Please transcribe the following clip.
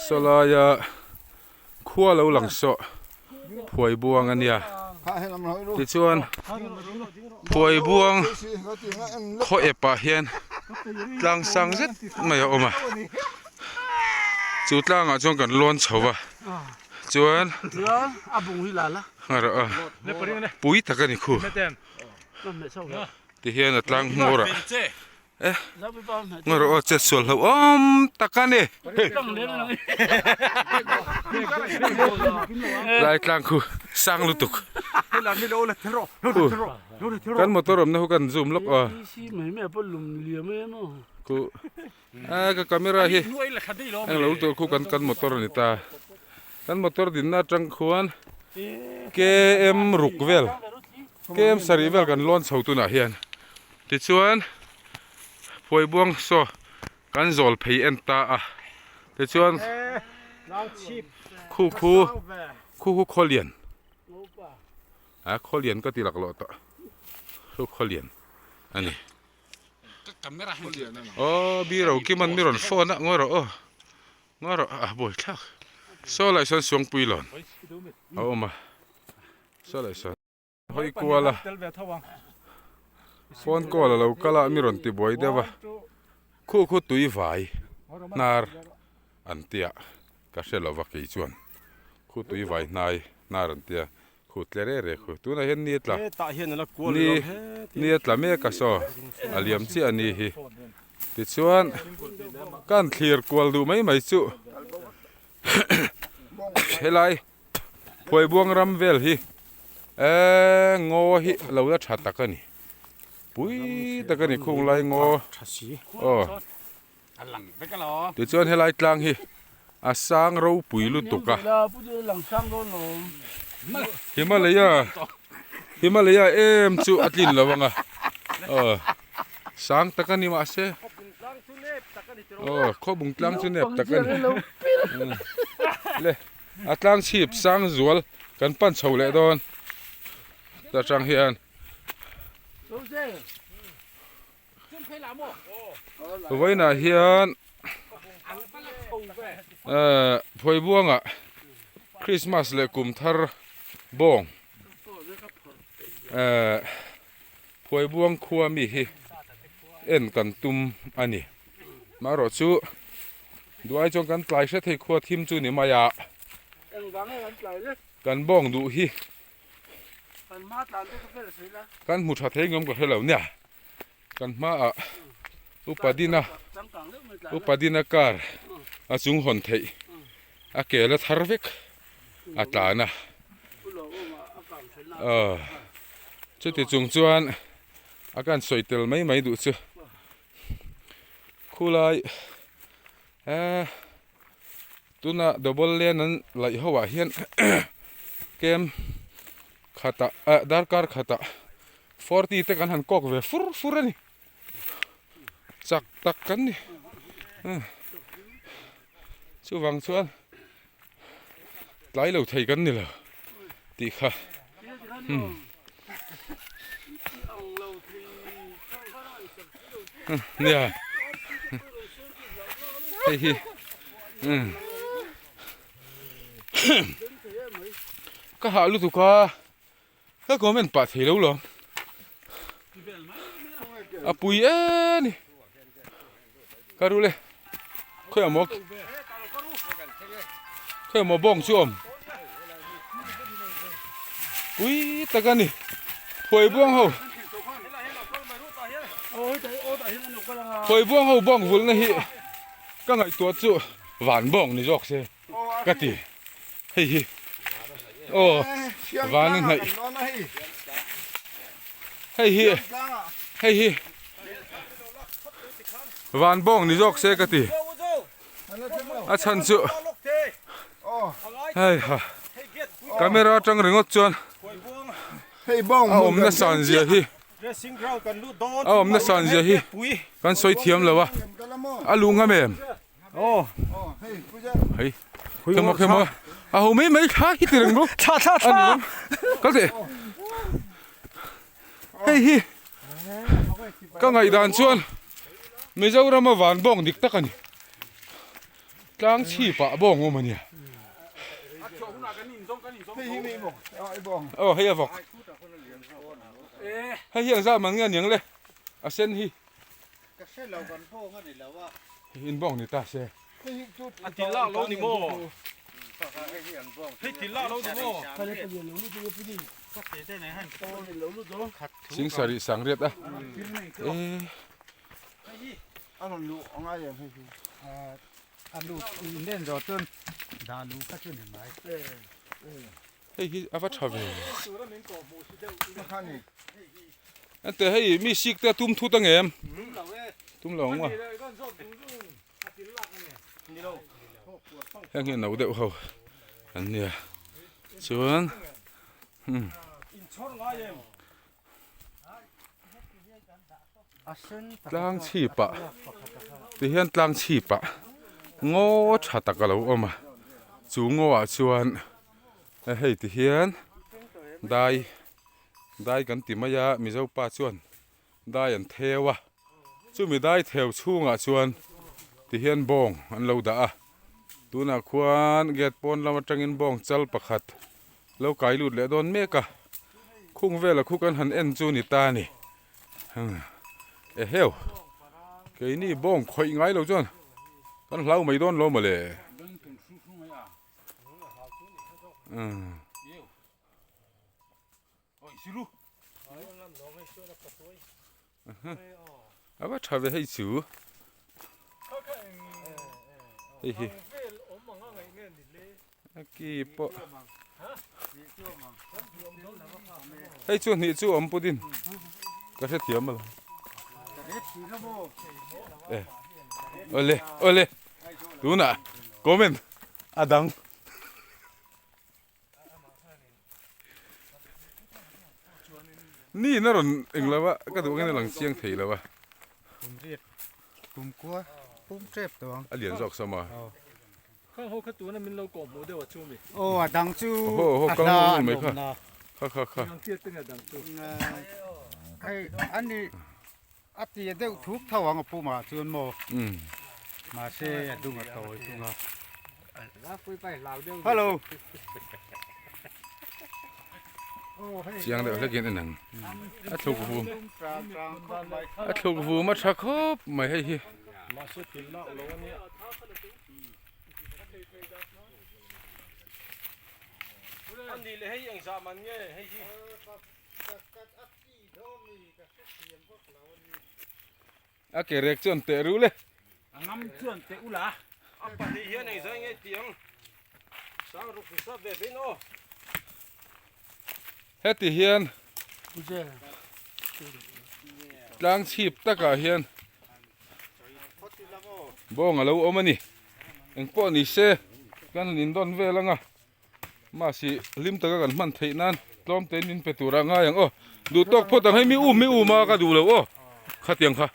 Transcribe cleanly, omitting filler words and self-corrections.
Sawlaia khua lo lang sawh phuai buang a nia. Tichuan phuai buang khaw epah hian tlang sang zet mai a awm a. Chu tlangah chuan kan lawn chho va chuan pui tak a ni khu. Tihian a tlang hmawrah e ngaw rawh aw chet sual hlauh awm tak a ni lai tlang khu sang lutuk kan motor awmna khu kan zoom lawk aw khu a ka camera hi englo lutuk khu kan kan motor a ni ta kan motor dinna atang khuan km ruk vel. Kem sarih vel kan lawn chho tunah hian tichuan phuaibuang saw kan zawl phei en ta a tichuan khu khu khu khu khawlian a khawlian ka ti lak lawh tawh khu khawlian a ni aw biro kiman mi rawn phone a ngawi rawh aw ngawi rawh a buaithlak saw lai sawn suangpui lawn a awm a. Saw leh sawn hawi kual a phone call a lo kal a mi rawn ti buai deuh a khu khu tui vai hnar an tia ka hre lo va kei chuan khu tui vai hnai hnar an tia khu tle reh reh khu tunah hian ni a tla ni ni a tla mek a saw a liam chiah a ni hi tichuan kan thlir kual duh mai mai chu helai. Phuaibuang ram vel hi eee ngaw hi lo la tha tak a ni pui tak a ni khung lai ngaw aw tichuan helai tlang hi a sang ropui lutuk a Himalaya Himalaya em chu a tlin lo ang a aw sang tak a ni mahse aw khawbung tlang chu nep tak a ni le. A tlang chhip sang zual kan pan chho leh dawn ta tang hian vawiinah hian ehh Phuaibuangah Christmas leh kum thar bawng ehh Phuaibuang khua mi hi en kan tum a ni marawh chu. Duai chuan kan tlai hre thei khua thim chu ni mai a. Kan bawng duh hi kan hmu tha thei ngam ka hre lo nia. Kan hmaah Upadina Upadina car a chung hawn theih a kel a thar vek a tlan a. Aw chuti chung chuan a kan sawi tel mai mai duh chu. Khulai eh tuna double lane an laih ho ah hian kem khatah ah darkar khatah forty te kan han kawk ve fur fur a ni chak tak kan ni chuvang chuan tlai lo thei kan ni lo tih kha umm nia hei hi umm ka hah lutuk a ka comment pah thei lo lawm a pui e ni ka rul e khawiah maw khawiah maw bawng chu awm pui tak a ni phuai buang ho phuai buang ho bawng vulna hi ka ngaihtuah chu van bawng ni zawk se. Ka ti hei hi aw van a hnaih hei hi hei hi van bawng ni zawk se ka ti a chhan chu hei ha camera atang ringawt chuan a awmna san zia hi a awmna san zia hi kan sawi thiam lo a a luh ngam em. Hei khemo khemo a ho mai mai thla hi ti reng bawk thla thla thla kal teh hei hi ka ngaih dan chuan Mizoram a van bawng dik tak a ni. Tlang chhipah bawng awm a nia. Aw hei a vawk. Hei hi engzah man nge a niang le a sen hi. In bawng ni ta se. A til lak lo ni maw? Hei til lak lo ni maw? Sing sarih sang riat a. Eh. A rawn luh a ngai em hei hi. A lut in en zawh chuan dah luh kha chu ni mai. Hei hi a va tha ve. Ente hei mi sik te tum thut ang em? Tum lo ang a. Heng hi a no deuh ho an nia. Chuan hmm. Tlang chhipah tihian tlang chhipah ngaw tha tak a lo awm a chu ngaw ah chuan hei tihian dai dai kan ti mai a mizo pa chuan dai an theu a chumi dai theu chhungah chuan tihian bawng an lo dah a tunah khuan gate pawn lam atangin bawng chal pakhat. Lo kai lut leh dawn mek a, khung vela khu kan han en chu ni ta a ni. Eheu, keini bawng khawih ngai lo chuan kan hlau mai dawn lo mawle. A va tha ve hei chu. Hei hi. A ki pawh. Hei chu hnih chu awm put in ka hrethiam a lo. E. Awle awle tunah comment a dang. Ni na rawn eng lo a ka duh angin a lang chiang thei lo a. Kum riat kum kua pum tep tawh ang. A lian zawk sam a. Khang ho kha tuna min lo kawh hmuh deuh a chu mi. Aw a dang chu a hla an awm na. Kha kha kha. Ang chiat te nge a dang chu. Hei an ni a ti deuh thuk tho ang a pumah chuan maw. Mahse a dung a tawi thung a. Hello. Chiang deuh hlekin en ang. A thluk vum. A thluk vum a tha khawp mai hei hi. A ke rek chuan teh ru le. A ngam chuan teh u la. A pahnih hian engzai nge tiang sang ruk sap ve vein aw. Heti hian tlang chhip takah hian bawng a lo awm a ni. Engpawh ni se kan han indawn vel ang a. Mahse hlim taka kan hman theih nan tlawm tein min pe tur a ngai ang aw. Duh tawk phawt ang hei mi um mi um a ka duh lo aw. Khatiang kha.